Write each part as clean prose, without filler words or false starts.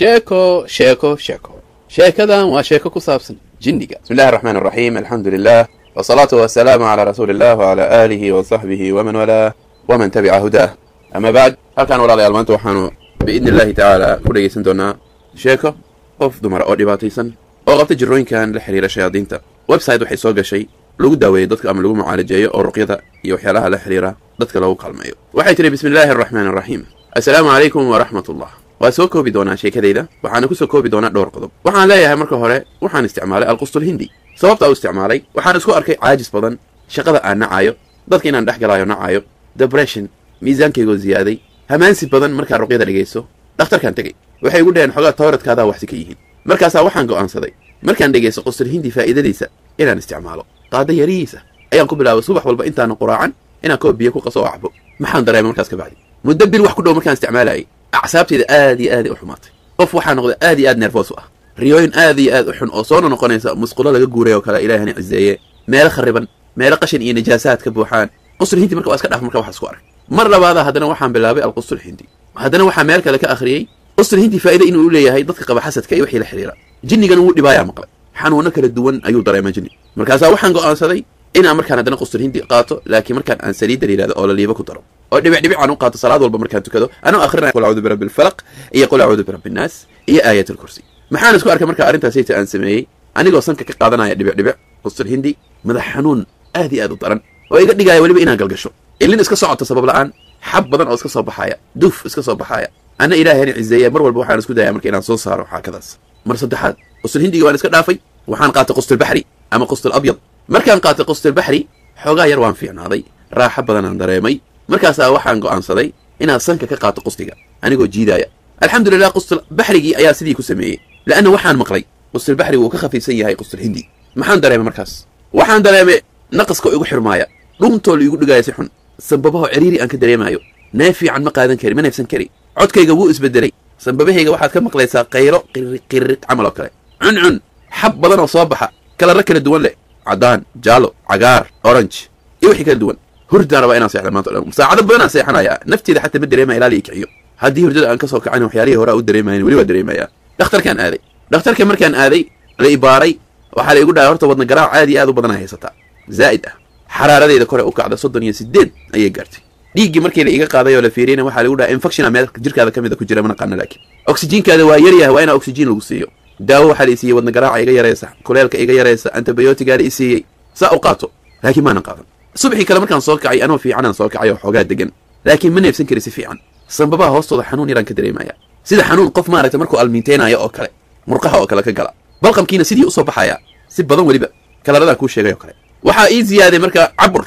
Sheeko, sheeko, sheeko. Sheekadan waa sheeko ku saabsan jinniga. بسم الله الرحمن الرحيم، الحمد لله والصلاة والسلام على رسول الله وعلى آله وصحبه ومن والاه ومن تبع هداه، أما بعد. Halkaan, walaalayaal, maanta waxaanu biidni Illaahi tacaala ku dhegaysan doonaa sheeko qof dumara oo dhibaataysan oo qabta jirooyinkan la xiriira shayaadiinta. Website waxay soo gashay lagu daaweeyo dadka ama lagu mucaalajeeyo oo ruqyada iyo waxyaalaha la xiriira dadka lagu kaalmeeyo. Waxay tihi: "Bismi illaahi araxmaani araxiim, assalaamu calaykum waraxmat ullah. Waa soo koobi doonaa sheekadayda, waxaana kusoo koobi doonaa dhowr qodob. Waxaan leeyahay, marka hore waxaan isticmaalay alqustul hindi. Sababta u isticmaalay, waxaan isku arkay caajis badan, shaqada aan nacaayo, dadka inaan dhex galaayo nacaayo, depression, miisaankaygoo ziyaaday, hamaansi badan markaa ruqyada dhegayso. Dhakhtarkaan tegey, waxay igu dhaheen xogaa tayroidkaadaa waxsi ka yihiin. Markaasaa waxaan go'aansaday markaan dhegaysto qustul hindi faa'iidadiisa inaan isticmaalo. Qaado yariisa ayaan ku bilaabay subax walba intaana quraacan inaan koob biyo ku qaso oo cabo. Maxaan dareemay markaas ka bacdi? Muddo bil wax ku dhow markaan isticmaalayay, acsaabteyda aad iyo aad u xumaatay. Qof waxaa noqday aad iyo aad nervous u ah, riyooyin aad iyo aad u xun oo soona noqonaysa musqulo laga guuray oo kale, Ilaahani cizeeye, meelo khariban, meelo qashin iyo najaasaad ka buuxaan. Qustul hindi marka waa iska dhaaf. Marka wax isku arag mar labaada, haddana waxaan bilaabay alqustul hindi. Haddana waxaa meel kale ka akhriyey qustul hindi faa'iida inuu u leeyahay dadka qaba xasadka iyo wixii la xiriira. Jinnigana wuu dhibaayaa maqlay, xanuuno kala duwan ayuu dareemaa jinni. Markaasaa waxaan go'aansaday inaan markaan haddana qustul hindi qaato, laakiin markaan aan saliidda la yidhahdo oo laliiba ku daro oo dhibic dhibic aan u qaato salaad walba markaan tukado, anoo akhrinaya qul acuudu birabbi alfalaq iyo qul acuudu birabbi annaas iyo aayat alkursi. Maxaan isku arkay marka arrintaasayta aan sameeyey, anigoo sanka ka qaadanaya dhibic dhibic qustul hindi? Madax xanuun aad iyo aad u daran oo iga dhigaya weliba inaan galgasho, ilin iska socota sabab la'aan, xab badan oo iska soo baxaya, duuf iska soo baxaya. Anna, Ilaahani cizeeya, mar walba waxaan isku daya marka inaan soo saaro xaakadaas. Mar saddexaad qustul hindiga waan iska dhaafay, waxaan qaatay qustul baxri ama qustul abyad. Markaan qaatay qustul baxri, xoogaa yar waan fiicnaaday, raaxo badanaan dareemay. Markaasaa waxaan go'aansaday inaan sanka ka qaato qustiga anigoo jiidaaya. Alxamdulilah, qustul baxrigii ayaa sidii ku sameeyey, la'anna waxaan maqlay qustul baxrigu uu ka khafiifsan yahay qustul hindi. Maxaan dareemay markaas? Waxaan dareemay naqaska oo igu xirmaaya, dhuuntoo la igu dhigaya si xun, sanbabahoo ciriiri aan ka dareemaayo, neef fiican ma qaadan kari, ma neefsan kari, codkayga wuu isbedelay, sanbabahayga waxaad ka maqlaysaa qaylo qirri qirri camal oo kale, cuncun, xab badan oo soo baxa, kalaro kala duwan leh, caddaan, jaalo, cagaar, orange iyo wixii kala duwan. Hurdaan rabaa inaan seexda maanta o dhan, saacado badanaan seexanayaa, nafteeda xataa ma dareemaya ilaa la ii kiciyo. Haddii hurdada aan ka soo kacana, waxyaalihii hore u dareemayan weli waa dareemayaa. Dhakhtarkaan aaday. Dhakhtarka markaan aaday, la ibaaray, waxaa la igu dhahay: horta wadna garaac aad iyo aad u badan ay haysataa, zaa'id ah. Xaraaradeyda kore u kacda, 38 ayay gaartay. Dhiiggii markii la iga qaaday oo la fiiriyeyna, waxaa lagu dhahay infection meel jirkaada ka mid a ku jira, ma naqaano, laakiin oxygenkaada waa yaryahay, waa inaa oxygen lagu siiyo. Daawo waxaa la isiiyey wadna garaaca iga yareysa, kuleelka iga yareysa, antibiotigaa la isiiyey saa u qaato, laakiin maanan qaadan. Subaxii kale markaan soo kacay, anoo fiicanaan soo kacay oo xoogaa degan, laakiin ma neefsan kari si fiican. Sanbabaha hoostooda xanuun yaraan ka dareemaya, sida xanuun qof maaragta markuu almiinteynayo oo kale, murqaha oo kale ka gala. Balqamkiina sidii usoo baxaya si badan, weliba kalaradaan kuu sheegay oo kale. Waxaa ii ziyaaday marka cabur.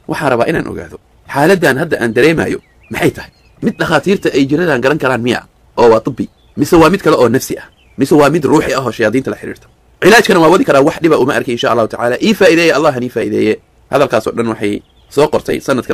Waxaan rabaa inaan ogaado xaaladdan hadda aan dareemayo maxay tahay. Mid dhakhaatiirta ay jiradan garan karaan miya oo waa tibbi, mise waa mid kale oo nafsi ah, mise waa mid ruuxi ah oo shayaadiinta la xiriirta? Cilaajkana waa wadi karaa, wax dhiba uma arkay, insha Allahu tacaala. Ii faa'iideeye, Allah hanii faa'iideeye. Hadalkaas oo dhan waxay soo qortay sanadka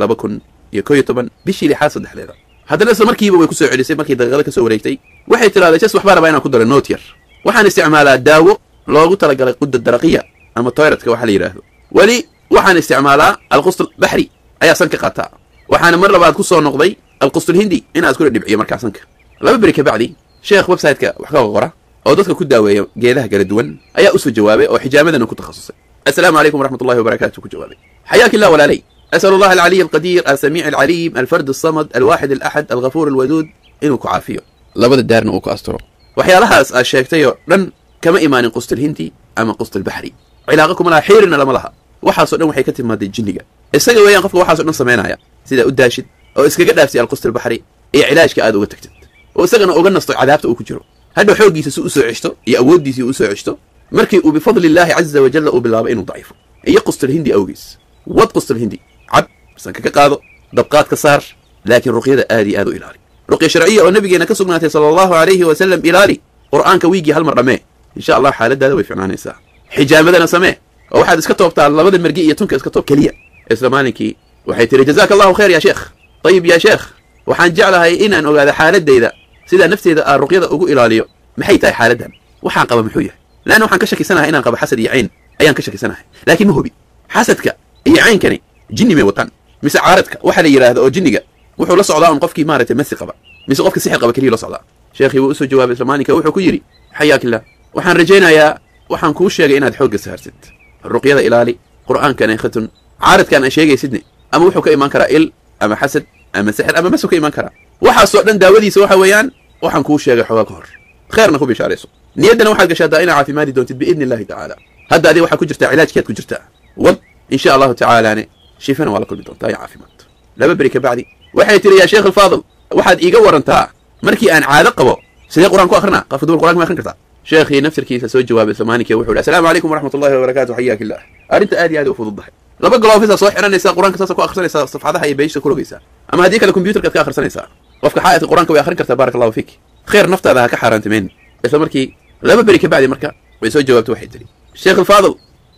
2011, bishii lixaad saddexdeeda. Haddana isla markiiba way ku soo celisay. Markii daqiiqada ka soo wareegtay, waxay tidhahday: "Just waxbaa rabaa inaan ku daro note yar. Waxaan isticmaalaa daawo loogu talagalay qudda daraqiya ama tayroidka waxa la yidhaahdo. Weli waxaan isticmaalaa alqustul baxri ayaa sanka qaataa. Waxaana mar labaad ku soo noqday alqustul hindi inaan iskula dhibciyo markaa sanka." 2 beri ka bacdi, sheekh website-ka wax ka qora oo dadka ku daaweeya geedaha kala duwan ayaa usoo jawaabay oo xijaamadana ku takhasusay. "Assalaamu calaykum waraxmat ullahi wabarakaatu," ku jawaabay. "حياك الله walaalay. أسأل الله العلي القدير السميع العليم الفرد الصمد الواحد الأحد الغفور الودود inuu ku caafiyo, labada daarna uu ku asturo. Waxyaalahaas aad sheegtay oo dhan kama imaanin qustul hindi ama qustul baxri, cilaaqo kuma laha, xiirina lama laha. Waxaasoo dhan waxay ka timaaday jinniga. Isaga weeyaan qofka waxaaso dhan samaynaya. Sidaa u daashid oo iskaga dhaafsi alqustul baxri iyo cilaajka aad uga tagtid oo isagana uga nasto cadaabta uu ku jiro, hadhow xooggiisa si usoo ceshto iyo awooddiisii usoo ceshto markii uu bifadli illaahi caza wajalla uu bilaabo inuu daciifo iyo qustul hindi awgiis. Wad qustul hindi cab, sanka ka qaado, dabqaad ka saar, laakiin ruqyada aad iyo aad u ilaali, ruqya sharciya oo nabigeena ka sugnaatay sala Allahu calayhi wasalam ilaali. Qur'aanka wiigii hal mar dhammee, insha Allah xaaladaada way ficnaanaysaa. Xijaamadana samee oo waxaad iska toobtaa labada mergi iyo tunka iska toob keliya." Isla maalinkii waxay tiri: "Jazaaka Allahu khayr ya sheekh. Ayib ya sheekh, waxaan jeclahay inaan ogaado xaaladayda, sidaa nafteeda aan ruqyada ugu ilaaliyo. Maxay tahay xaaladdan? Waxaan qaba muxuu yahay? Leanna waxaan ka shakisanahay inaan qabo xasad iyo cayn ayaan ka shakisanahay, laakiin ma hubi. Xasadka iyo caynkani jinni may wataan, mise caaradka waxa la yidhaahda oo jinniga wuxuu la socdaa un qofkii maaragtay masi qaba, mise qofka sixir qaba keliya la socdaa?" Sheekhii wuu usoo jawaabay isla maalinka, wuxuu ku yidhi xayaak illah, waxaan rajaynayaa waxaan kuu sheegay inaad xoogga saartid ruqyada, ilaali qur'aankana, khatun caaradkan aan sheegaysidne ama wuxuu ka imaan karaa il ama xasad ama sixir ama masu ka imaan karaa. Waxaasoo dhan daawadiisa waxa weeyaan waxaan kuu sheegay xoogaa ka hor. Kheerna ku bishaarayso, niyaddana waxaad gashaa inaa caafimaadi doontid biidni illahi tacaala. Hadda adiga waxaad ku jirtaa cilaajkiaad ku jirtaa, wad insha allahu tacaalaane shifana waa la kulmi doontaa iyo caafimaad. 2 beri kabacdi waxay tiri yaa sheekh alfaadil, waxaad iiga warantaa markii aan caado qabo sidee qur'aan ku akrinaa? Qofka dumar qur'anka ma akrin kartaa? Sheekhii naftirkiisa soo jawaabay isla maalinkii, wuxuu yidhi assalaamu calaykum waraxmat ullahi wabarakaatu, xayaak illah. Arrinta aad iyo aad u fududdahay, 2 galoofisa soo xiranaysaa, qur'aanka saasa ku akhrisanaysaa, safxadaha iyo beeshta ku rogaysaa, ama haddii kale kombyuutarkaad ka akhrisanaysaa. Qofka xaa'idka qur'aanka way akhrin kartaa, baaraka allahu fiik, kheer naftaada ha ka xaaraantimeyn. Isla markii 2 beri kabacdi marka way soo jawaabtay, waxay tiri sheekh alfaadil,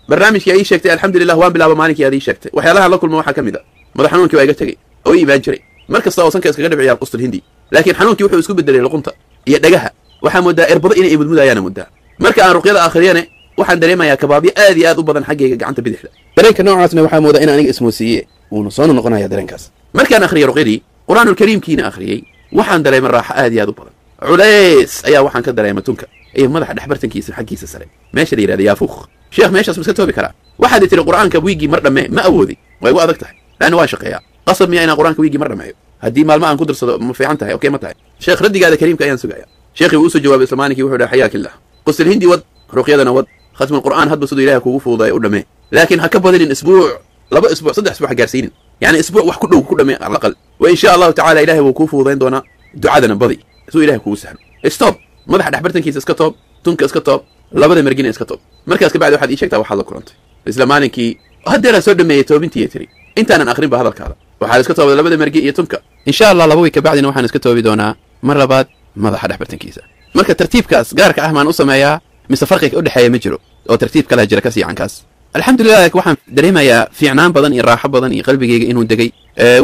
barnaamijkii ay ii sheegtay alxamdulilah waan bilaaba maalinkii aad ii sheegtay. Waxyaalaha la kulma waxaa ka mid a madax xanuunkii waa iga tegey oo ii imaan jiray mar kasta oo sanka iskaga dhibciya alqustul hindi, laakiin xanuunkii wuxuu isku bedelay luqunta iyo dhagaha. Waxaa moodaa erbado inay imudmudayaana moodaa. Marka aan ruqyada akhriyane waxaan dareemayaa kabaabyo aad iyo aad u badan xaggayga gacanta bidixda. Dareenka noocaasna waxaa moodaa in aniga ismoosiiye wuuna soo noqonaya dareenkaas. Markaan akhriyay ruqyadii qur'aanulkariimkiina akhriyey waxaan dareemay raaxo aad iyo aad u badan. Culays ayaa waxaan ka dareemay tunka iyo madaxa dhexbartankiisa xaggiisa sare, meesha la yidhahda yaafuuq. Sheekh meeshaas ma iska toobi karaa? Waxaad tiri qur'aanka wiiggii mar dhammee, ma awoodi, waa igu adag tahay laanna waan shaqeeyaa. Qasab miyaa inaan qur'aanka wiiggii mar dhammeeyo? Haddii maalmo aan ku darsado ma fiican tahay? Okay ma tahay? Sheekh raddigaada kariimka ayaan sugaya. Sheekhii wuu usoo jawaabay isla maalinkii, wuxuu dhahay xayaak illah, qustil hindi wad, ruqyadana wad, khatmul qur'aan hadba siduu ilahay kuugu fududayo u dhammee, laakiin ha ka badinin isbuuc, 2 isbuuc, 3 isbuuc ha gaarsiinin, yacni isbuuc wax ku dhow ku dhammee alaqal. Wa insha allahu tacala ilahay wuu kuu fududayn doonaa. Ducadana badi siduu ilahay kuugu sahlo. Stop madaxa dhexbartankiisa iska toob, tunka iska toob, labada margina iska toob. Markaas kabacdi waxaad ii sheegtaa waxaad la kulantay. Isla maalinkii haddeeraan soo dhameeyey toobintiiya tiri, intaanan akhrinba hadalkaada waxaan iska toobay labada margi iyo tunka. Insha allah 2 wiig kabacdina waxaan iska toobi doonaa mar labaad madaxa dhexbartankiisa. Marka tartiibkaas gaarka ah maan u sameeyaa mise farqiga u dhexeeya ma jiro oo tartiib kalaa jira ka siican kaas? Alxamdulilah waxaan dareemayaa fiicnaan badan iyo raaxo badan iyo qalbigayga inuu degay.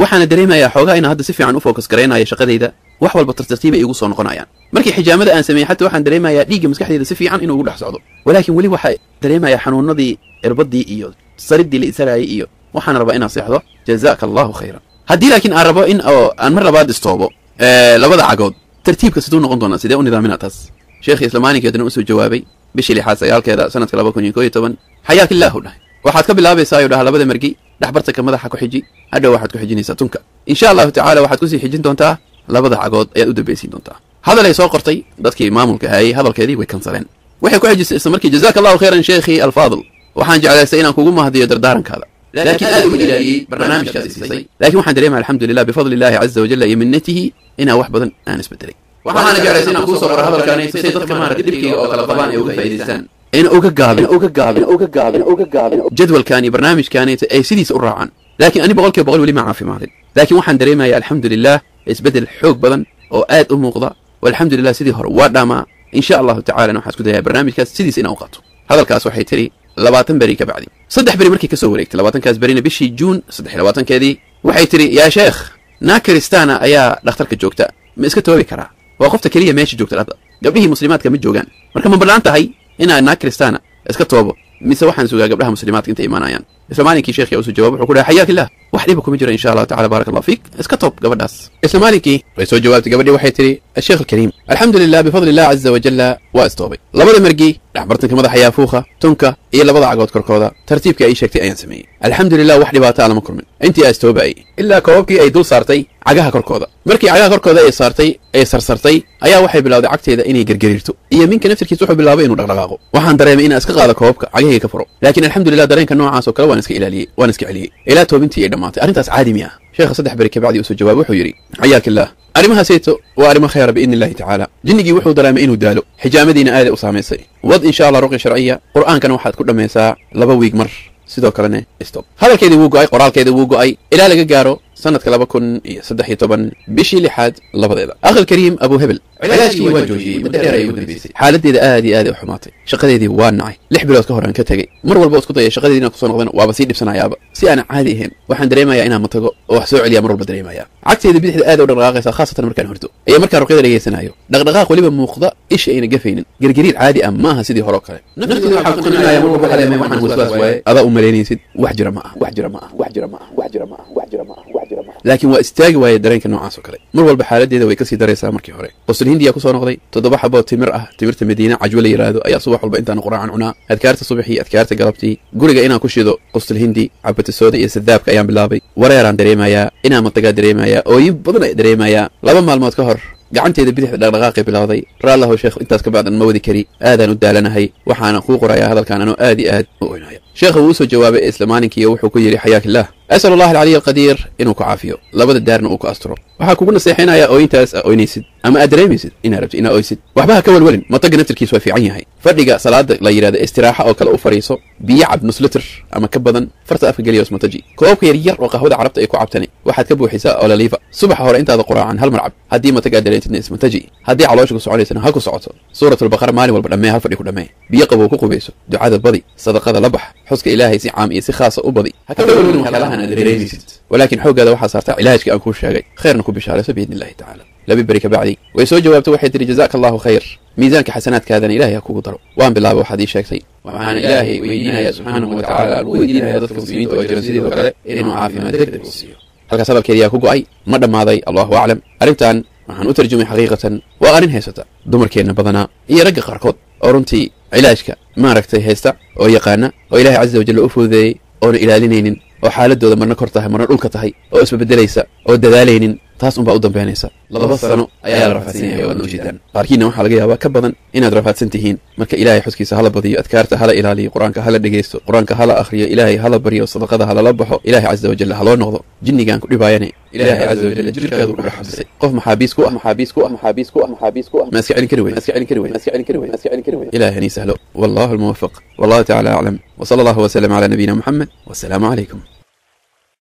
Waxaana dareemayaa xoogaa inaan hadda si fiican u focus garaynayo shaqadayda, wax walba tartartiibay igu soo noqonayaan. Markii xijaamada aan sameeyey xataa waxaan dareemayaa dhiigga maskaxdayda si fiican inuu ugu dhex socdo, walaakin weli waxaa dareemayaa xanuunadii irbadii iyo sariddii la isaraayay iyo waxaan rabaa inaan seexdo. Jazaaka allahu khayran. Haddii laakiin aan rabo in oo aan mar labaad istoobo labada cagood, tartiibka siduu noqon doonaa? Sidee u nidaaminaa taas? Sheekhii isla maalinkii haddana usoo jawaabay bishii 6aad 9keeda sanadka 2011, xayaak illaahu dhahay, waxaad ka bilaabaysaa ayuu dhaha labada margi, dhexbartanka madaxa ku xiji, hadhow waxaad ku xijinaysaa tunka, insha allahu tacala waxaad kusii xijin doontaa labada cagood ayaad u dambaysiin doontaa. Hadal ay soo qortay dadkii maamulka hayay hadalkeedii way kansaleen. Waxay ku xijisay isla markii jazaaka allahu khayran sheekhii alfaadil, waxaan jeclaystay inaan kugu mahdiyo dardaarankaada, laakiin aad uma ilaaliyey barnaamijkaad siisay, laakiin waxaan dareemaya alxamdulilah bifadli illahi caza wajalla iyo minnatihi inaan wax badan aan isbedelay. Waxaana jeclaystay inaan kuu soo qoro hadalkaani si dadka maaragtay dhibkayga oo kala qabaan ay uga faa'iidaystaan, ina uga gaabin uga gaabin uga gaabin uga gaabin jadwalkan iyo barnaamijkaani ay sidiisa u raacaan. Laakiin ani 100% weli ma caafimaadin, laakiin waxaan dareemaya alxamdulilah isbedel xoog badan oo aad u muuqda, walxamdulilah sidii hore waa dhaamaa. Insha allahu tacalana waxaan isku dayaa barnaamijkaas sidiisa inaan u qaato. Hadalkaas waxay tiri 20 beri ka bacdi, 3 beri markii kasoo wareegtay 20kaas berina bishii Juun 23keedii waxay tiri yaa sheekh, naag kristaana ayaa dhakhtarka joogta, ma iska toobi karaa? Waa qofta keliya meesha joogta hadda, gabdhihii muslimaadka ma joogaan, marka ma bannaan tahay inaan naag kristaana iska toobo mise waxaan sugaa gabdhaha muslimaadka intay imaanayaan? Isla maalinkii sheekhii usoo jawaab, wuxuu ku dhahay xayaak illah, wax dhiba kuma jiro insha allahu tacala, baaraka allahu fiik, iska toob gabadhaas. Isla maalinkii way soo jawaabtay gabadhii, waxay tiri asheekh alkariim, alxamdulilah bifadli illah caza wajalla waa istoobay labada margi, dhexbartanka madaxa yaafuuqa, tunka iyo labada cagood korkooda. Tartiibkii ay sheegtay ayaan sameeyey, alxamdulilah wax dhibaataa lama kulmin intii aa istoobayay ilaa koobabkii ay dul saartay cagaha korkooda. Markii cagaha korkooda ay saartay ay sarsartay ayaa waxay bilowday cagteeda inay gergariirto iyo minka naftirkiisa wuxuu bilaabay inuu dhaqdhaqaaqo. Waxaan dareemay inaan iska qaado koobabka cagahayga ka furo, laakiin alxamdulilah dareenka noocaas oo kale waan iska ilaaliyey, waan iska celiyey ilaa toobintii ay dhammaatay. Arrintaas caadi miya? Sheekha 3 beri kabacdi usoo jawaab, wuxuu yidhi xayaak illah, arrimahaasayto waa arrimo khayra biidni illahi tacaala. Jinnigii wuxuu dareemay inuu daalo, xijaamadiina aaday u saamaysay. Wad insha allah ruqya sharciya, qur'aankana waxaad ku dhammaysaa 2 wiig mar, sidoo kalena stop. Hadalkeedii wuu go'ay, qoraalkeedii wuu go'ay ilaa laga gaaro sanadka 2013 bishii 6aad 2deeda. Akhil kariim abu hebel, cilaajkii waa joojiyey muddo dheer ay ugu dambeysay. Xaaladdeeda aad iyo aad ay u xumaatay, shaqadeedii waa nacay, 6 bilood ka hor aan ka tegey. Mar walba isku daya shaqadeedii inaan kusoo noqdana waaba sii dhibsanayaaba si aanan caadi ahayn. Waxaan dareemayaa inaan matago oo wax soo celiyaa mar walba dareemaya. Cagteeda bidixda aad u dhaqdhaqaaqaysa, khaasatan markaan hordo iyo markaan ruqyada dhegeysanayo, dhaqdhaqaaq weliba muuqda, isha ayna gafaynin, gargariir caadi ah maaha sidii hore oo kale. Nafteeda waxaa ku qancinaya mar walba, waxaa leeyahay waxaan waswaas waaye, adaa u malaynaysid, wax jira ma ah, wax jira ma ah, wax jira ma ah, wax jira ma ah, wax jira ma ah, wax Laakiin waa istaagi waaya dareenka noocaas oo kale. Mar walba xaaladeeda way kasii daraysaa. Markii hore qosul hindiya kusoo noqday. 7 xaboo timir ah, timirta Madiina cajwo la yidhaahdo, ayaa subax walba intaan quraacan cunaa. Adkaarta subaxii, adkaarta galabtii, guriga inaan ku shido qustul hindi, cabata sooda iyo sadaabka ayaan bilaabay. Wareeraan dareemayaa, inaan matagaa dareemayaa, ooyin badan ayaa dareemayaa. 2 maalmood ka hor gacanteeda bidixda dhaqdhaqaaqay bilowday. Raallahu sheekh, intaas ka bacdan ma wadi kari, aadaan u daalanahay, waxaana kuu qorayaa hadalkan anoo aad iyo aad u oynaya. Sheekha wuu usoo jawaabay isla maalinkiiyo wuxuu ku yidhi: xayaak illaah, asal Allah alcaliy alqadiir inuu ku caafiyo, labada daarna uu ku asturo. Waxaa kugu naseexinayaa ooyintaas aa oynaysid ama aad dareemaysid inaad rabtid inaa oysid, waxba ha ka welwelin. Mataga naftirkiis waa fiican yahay. Fadhiga salaada la yidhahdo istiraaxa oo kale u fariiso, biyo cab nus litr ama ka badan, farta afka geliya, osmataji. Koobka yar yar oo qahwada carabta ay ku cabtani waxaad ka buuxisaa ololiifa. Subaxa hore intaada quraacan hal mar cab. Haddii matag aad dareentidna ismataji, haddii caloosha ku soconaysana ha ku socoto. Suuratulbaqara maalin walba dhammee, hal fadhi ku dhammee. Biyo qabow ku qubayso, ducada badi, sadaqada la bax, xuska Ilaahay si caam iyo si khaasa u badi. Ha ka welwelin waxyaalahan aad dareemaysid, walaakin xooggaada waxaa saartaa cilaajka aan kuu sheegay, khayrna ku bishaarayso biidni illahi tacaala. 2 beri kabacdi way soo jawaabtay, waxay tihi: jazaaka Allahu khayr, miisaanka xasanaadkaadana Ilahay ha kugu daro. Waan bilaabay waxaad ii sheegtay, waxaana Ilaahay weydiinayaa subxaanahu wa tacaala, aan u weydiinaya dadka muslimiinta oo jiran sidoo kale inuu caafimaad degdeg u siiyo. Halkaas hadalkeediyaa ku go'ay. Ma dhammaaday? Allahu aclam. Arrintan waxaan u tarjumay xaqiiqatan waa arrin haysata dumarkeenna badanaa iyo ragga qaarkood oo runtii cilaajka maaragtay haysta oo yaqaana oo Ilahay caza wajalla u fududeeyey, oona ilaalinaynin, oo xaaladooda marna kor tahay marna dhulka tahay oo isbabedelaysa oo dadaalaynin. Taas unbaa u dambeynaysa. 2 sano ayaa la rafaadsan yahay, waadna ujeedaan. Qaarkiinna waxaa laga yaabaa ka badan inaad rafaadsan tihiin. Marka Ilaahay xuskiisa hala badiyo, adkaarta hala ilaaliyo, Qur-aanka hala dhegaysto, Qur-aanka hala akhriyo, Ilaahay hala baryo, sadaqada halala baxo, Ilaahay caza wajalla haloo noqdo. Jinnigaan ku dhibaayane Ilaahay caza wajalla jirkaadu ku dhex xabisay. Qof maxaabiis ku ah, maxaabiis ku ah, maxaabiis ku ah, maxaabiis ku ah, ma iska celin kari wey, ma iska celin kari wey, ma iska celin kari wey, ma iska celin kari wey. Ilahay hanii sahlo. Wallahu almuwafaq, wallahu tacala aclam, wsala allahu wasalam cala nabiyina Muxamed, wasalaamu calaykum.